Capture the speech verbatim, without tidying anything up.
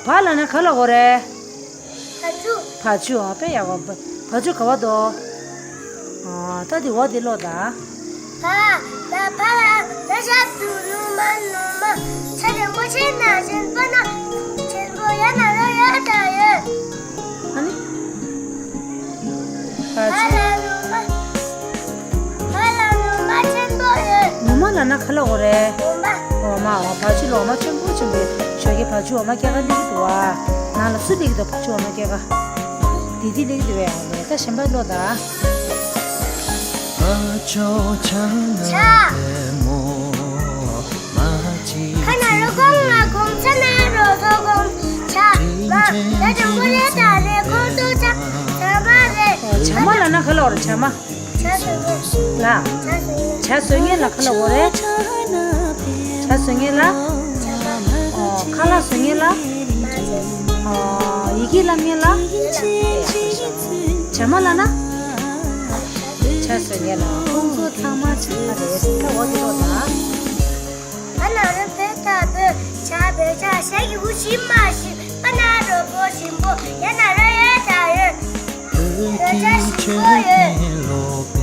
བ་ལབ་ན་ག་ལབ་དགོས་རེད། བ་ཕྱུགས། བ་ཕྱུགས། ཨ། དཔེ་ཡག་པོ། བ་ཕྱུགས་ག་པར་འདུག་ཨ། ད་དེ་འོ་དེ་ཀློག་དང་། བ། བ། བ་ལ་ན་ཞབས་ཀྱུ་ནུ་མ་ནུ་མ། ཆ་འགྲེང་བུ་ཆེ་ན་ཆེན། པ་ན་ཆེན་པོ། ཡ་ན་རོ་ཡ་ད་ཡོད། ཨ་ནི། བ་ཕྱུགས། བ་ལ་ནུ་མ། བ་ལ་ནུ་མ་ཆེན་པོ་ཡོད། ནུ་མ་ལབ་ན་ག་ལབ་དགོས་རེད། འོ་མ། འོ་མ། འོ། བ་ཕྱུགས་ལ་འོ་མ་ཆེན་པོ་ཆེན་པོ་ཡོད། ཞོགས་ཀས་བ་ཕྱུགས་འོ་མ་སྐྱེལ་ག་སླེབས་ཀྱི་འདུག་ཨ། ནང་ལ་སུ་སླེབས་ཀྱི་འདུག་བ་ཕྱུགས་འོ་མ་སྐྱེལ་ག་དེ་དེ་སླེབས་ཀྱི་འདུག་པས། ད་གཞན་པ་ཀློག་དང་། ཆ། ཁ་ན་རོ་ཁོ་ང་ཁོང་། ཚ་ན་རོ་ཚོ་ཁོང་། ཆ་མ། ད་དང་པོ་ལས་ད་རེ་ཁོང་ཏོ་ཆ། ཆ་མ་རེ། ཆ་མ་ལབ་ན་ག་ལབ་དགོས་རེད། ཆ་མ། ཆ་བཟོ་མཁན། ལ། ཆ་བཟོ་མཁན། ཆ་བཟོ་མཁན་ལ་ག་ལབ་དགོས་རེད། ཆ་བཟོ་མཁན་ལ། ཆ་མ། ཨོ། ཁ་ལག་བཟོ་མཁན་ལ། མ་བཟོ། ཨོ། ཡི་གེ་བསླབ་མཁན་ལ། ཡིན་ལ། ཆ་མ་ལབ་ན། ཆ་བཟོ་མཁན་ལ། ཁོང་ཚོ་ཚང་མ་ཆ་མ་རེད། ད་འོ་དེ་ཀློག་དང་། བ་ན་རོ་བོ་ད་བོད། ཆ་བོད་ཆགས། ཞ་གི་གུ་ཞི་མ་ཞིམ། པ་ན་རོ་པོ་ཞིམ་པོ། ཡ་ན་རོ་ཡ་ད་ཡོད། བོད་ཆ་ཞིམ་པོ་ཡོད།